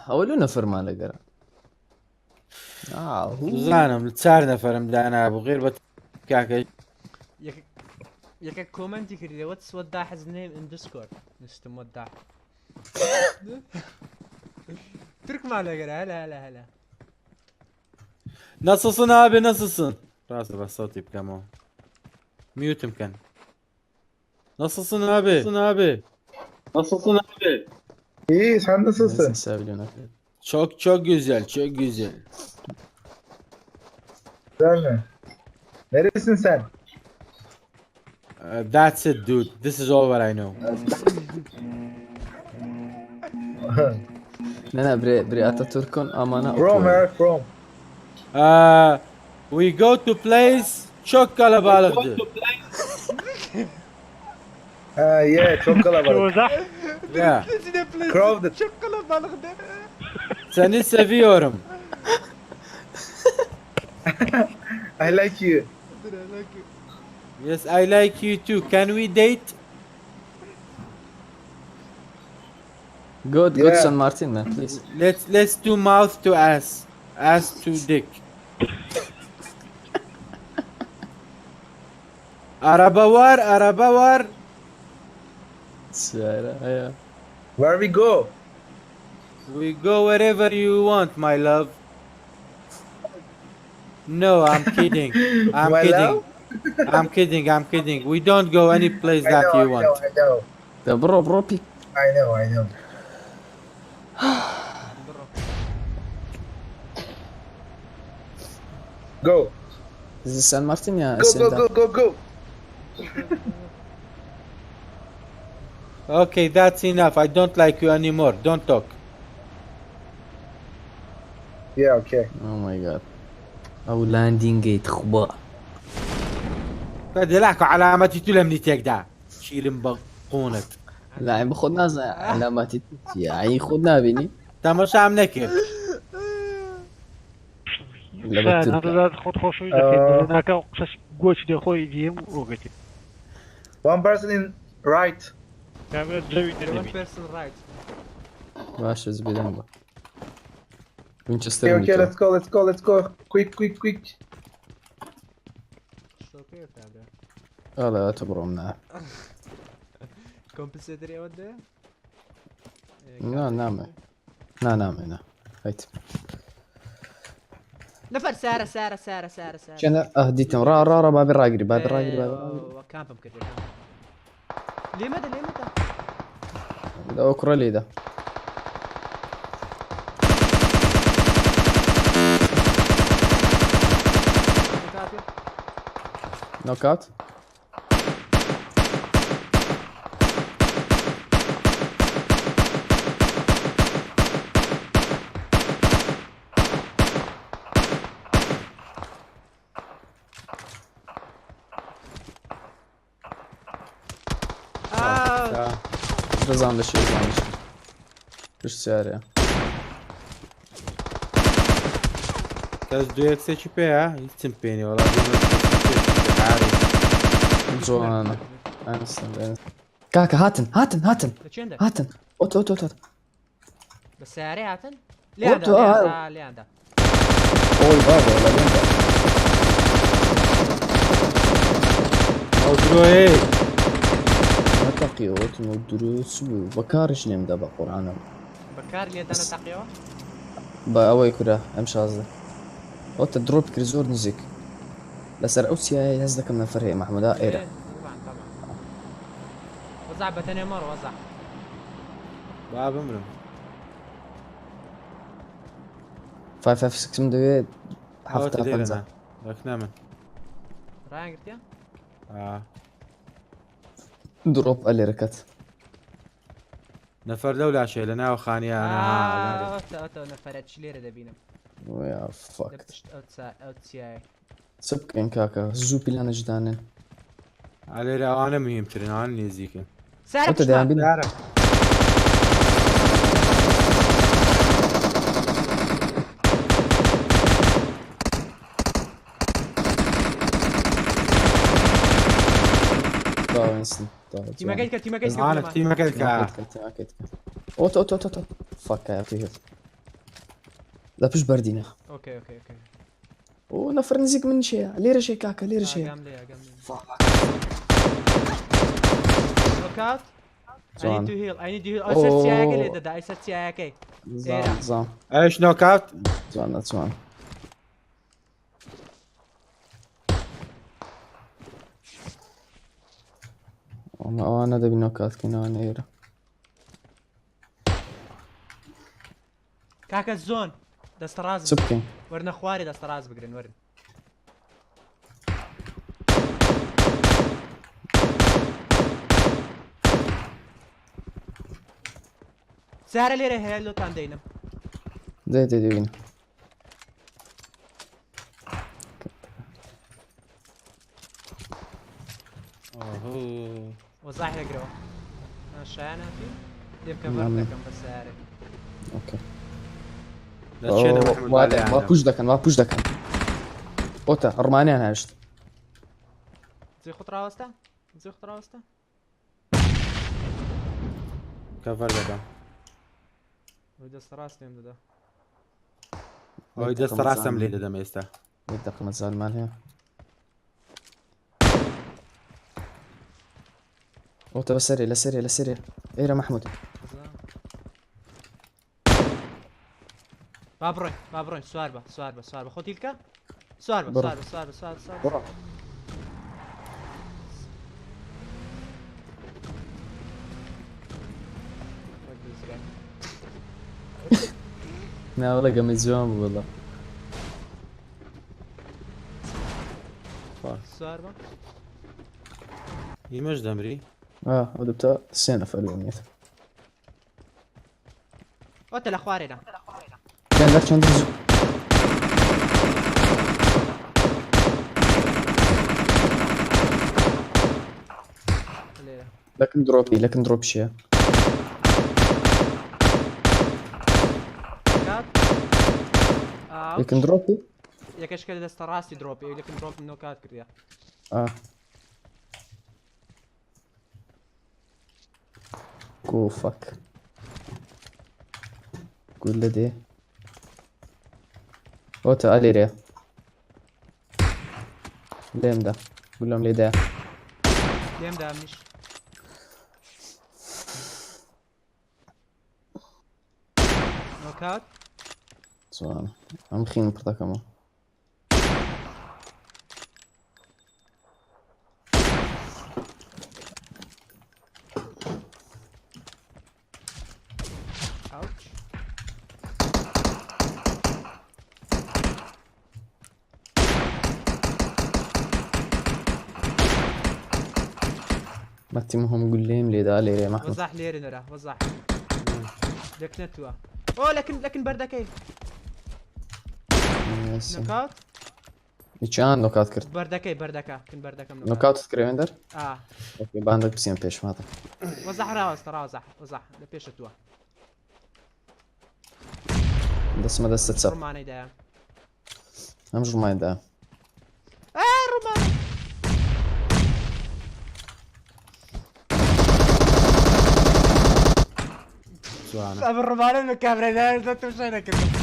ئەوە لۆ نەفەرمان لەگەرە زانم چار نەفەرم دانابوو غێر بە کاکە یەکە کۆمنتی کردی وەتس وەداح his name in Discord نووسم وەداح ترکمان لەگەرە هەلا هەلا هەلا Nasılsın abi nasılsın? ڕاستە بە سەوتی بکەمەوە میوتم کەن Nasılsın abi? Nasılsın abi? Nasılsın abi? İyi sen nasılsın? Çok çok güzel, çok güzel. Güzel mi? Neresin sen? That's it dude. This is all what I know. نەنا برێ برێ ئەتاتورکۆن ئامانە From where from? We go to place çok kalabalıktı. Ha yeah çok kalabalık. Yeah. Crowded. Seni seviyorum. I like you. Yes, I like you too. Can we date? Good, good Yeah. San Martin man, please. Let's do mouth to ass, ass to dick. Araba var, araba var. سیارە هەیە Where we go? We go wherever you want, my love. No, I'm kidding. I'm My kidding. love? I'm kidding. I'm kidding. We don't go any place I that know, you I want. know, I know. دە بڕۆ بڕۆ پی I know, I know. Go. San Martin یا Go go ئەسێندا go go go. Okay, that's enough. I don't like you anymore. Don't talk. Yeah, okay. Oh my god. ئەو لاندینگەی تخوا دلاکو علامەتی تو لە منی تێکدا شیرم بە قۆنت لاعب بە خۆت نازانێ عەلاماتی چییە عەی خۆت نابینی تەمەشام نەکرد لەبەر شایەن تورکە هەردەدات خۆت خۆشەویست دەکەیت آه. ناکە و قسەش گۆچی دەخۆی دیم ڕۆگەتی One person in right. کامرا جەوی One دەبی person right. باشە زبێدەنگ بە وینچستەر Okay, okay, میتۆ let's go, let's go, let's go. Quick, quick, quick. شۆکەیە کابرا. ئەڵێ تۆ بڕۆم نا کۆمپنسێتەری ئەوە دێ؟ نا نامێ نا نامێ نا هەیت نەفەر سارە سارە سارە سارە سارە چەنە ئەه دیتم ڕا ڕا ڕا بابی ڕاگری بابی ڕاگری بابی ڕاگری. کامپم کرد لێمەدە لێمەدە لەوە کوڕە لێدا نۆکات دەزان لە شێ زان پرسیارە کەس دوو یەکسێکی پێیە هیچم پێ نییە وەڵا جوانە ئەنسن کاکە هاتن هاتن هاتن لە چێندە هاتن ئۆتۆ ئۆتۆ ئۆتۆ بە سیارەی هاتن لێیاندا ئۆتۆ، لێیاندا لێیاندا ئۆی بابا لە لێندا ئەو درۆیەی نەتەقیەوە وتم و دروست بوو بەکارش لێمدا بە قورعانم بەکار لێدانە تەقیەوە بە ئەوەی کورە ئەم 16 ئۆتە درۆپ کرد زۆر نزیک لەسەر ئەو چیایە هەست دەکەم نەفەر هەیە محمودا ئێرە طبعا طبعا وەزع بەتەنێ مەڕ وەزع با بمرم 556 م دەوێت ئەوەتە حەفتا لێرە پەنجا نا ڕەک نامن ڕایان گرتیە آه. درۆپ ئەلێرەکەت نەفەر لەو لاشەیە لە ناو خانیانە ئۆتە ئۆتە نەفەرە چی لێرە دەبینم یا لە فاک پشت ئەو ئەو چیایە چ بکەین کاکە زوو پیلانە ژدانن لێرە ئەوانە مهمترن ئەوانە نزیکن سارە ئۆتە دەیان پشتمان بین داوێنسن تیمەکەی کە تیمەکەی ئەوانە تیمەکەی کە تیمەکەیت ئۆتۆ ئۆتۆ ئۆتۆ. Fuck, I have to heal. لە پشت بەردینە. Okay okay okay. ئۆ نەفەر نزیک من شەیە لێرە شەیە کاکە لێرە شەیە. ئاگام لێ ئاگام لێ. Fuck. Knockout. I جوان. need to heal. I need to heal. ئەو سەر چیایەکەی لێ دەدا ئەی سەر چیایەکەی. زام ئێرە. زام ئەوش knockout. جوانە جوان. ئەوانە دەبی knockout کەین ئەوانە ئێرە. کاکە zone دەستە ڕاست چ بکەین؟ وەرنە خوارێ دەستە ڕاست بگرن وەرن. سارە لێرە هەیە لۆتان دەینم. دێ دێ دێبین. ئۆهۆ. وەزاح لەگرەوە. شایاناتی لێم کەڤەر نعم. دەکەم بە سیارێک. Okay. دەچێنە مەحمود وا بالێیانەوە. وا push دەکەن وا push دەکەن. ئۆتە ڕمانیان هێشت. جێ خۆت ڕاوەستە جێ خۆت ڕاوەستە. cover دەکەم. ئەوی دەستە ڕاست لێم دەدا. ئەوەی دەستە ڕاستم لێ دەدەم ئێستا. یەک دەقە مەجالمان هەیە. ئۆتە بەسەرێ لەسەرێ لەسەرێ ئێرە مەحمود. با بڕۆین با بڕۆین سوار بە سوار بە سوار بە خۆ تیلکە سوار بە بڕۆ. سوار بە سوار بە سوار بە سوار بە. بڕۆ. وەک دزرا. ناوەڵە گەمەی جوان بوو وەڵا. سوار بە. ئیمەش دەمری. ئا ئەو دەبتە سێ نەفەر بێنێت. ئۆتە لە خوارێدا. چەندە چەندە زوو. لێرە. لەکن درۆپی لەکن درۆپ چییە؟ کات. ئاو. لەکن درۆپی؟ یەکەش کە لە دەستە ڕاستی درۆپی لەکن درۆپ نۆکات کردیە. ئا. گۆ فەک. گولە دێ. ئۆتە ئا لێرەیە. لێمدا. گولەم لێدایە. لێمدا منیش. نۆکات. جوانە. ئەم خین پڕ دەکەمەوە. ئاوچ. مەتی مهم گولەیم لێدا لێرەیە مەحمود. وەزاح لێرە نەرا وەزاح. لەکنەتووە. ئۆ لەکن لەکن بەردەکەی. نۆکات. چیان نۆکات کرد؟ بەردەکەی بەردەکە کن بەردەکەم نۆکات. نۆکاتت کرد وێندەر؟ ئا. Okay باندەک بچینە پێش ماتە. وەزاح ڕاوەستە ڕاوەزاح وەزاح لە پێشە تووە. دەستمە دەستە چەپ. ڕمانەی دایە. ئەم ژومای دا. ئێ ڕمان. جوانە. ئەم ڕمانە لە کابرای دایە دەتم شای نەکردم.